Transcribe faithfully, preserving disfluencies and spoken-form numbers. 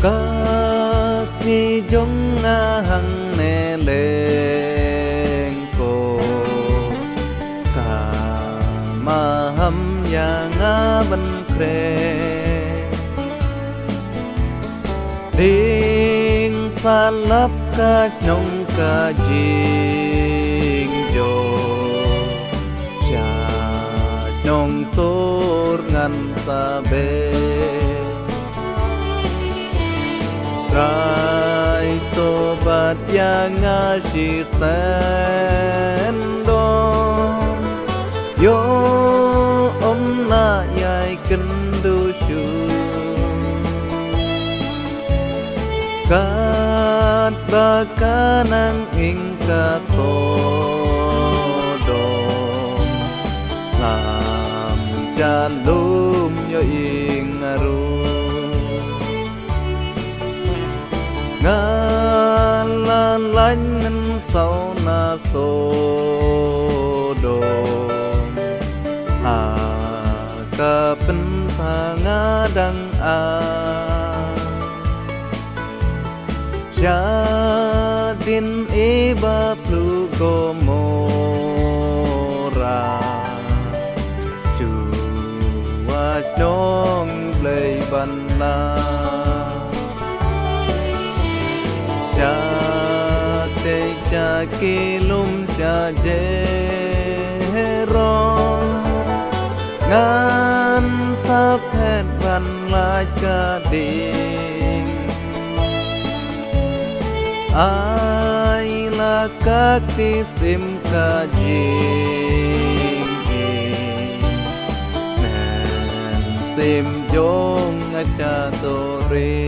Ka sngi jong nga hangne lyngkot, ka maham ïa nga ban khreh. Ding sa lap ka shnong ka jingjop, sha shnong sur ngan sa beh. Trai to bat ïa nga shisien don, ïoh ym lah ïai kynduh shuh. Katba ka nang ing ka sodom, lam jalum ïoh ing nga ruh. Nga la lait mynsaw na sodom, ha ka pynsa nga dang ai. Shadien i baplu Gomora, shuwa shnong Blei ban lah. Sha tei sha ki lum sha jerong, ngan sa phet ban lait ka ding. Ai la ka kti sim ka jingim, mynsiem jong nga sha to ri.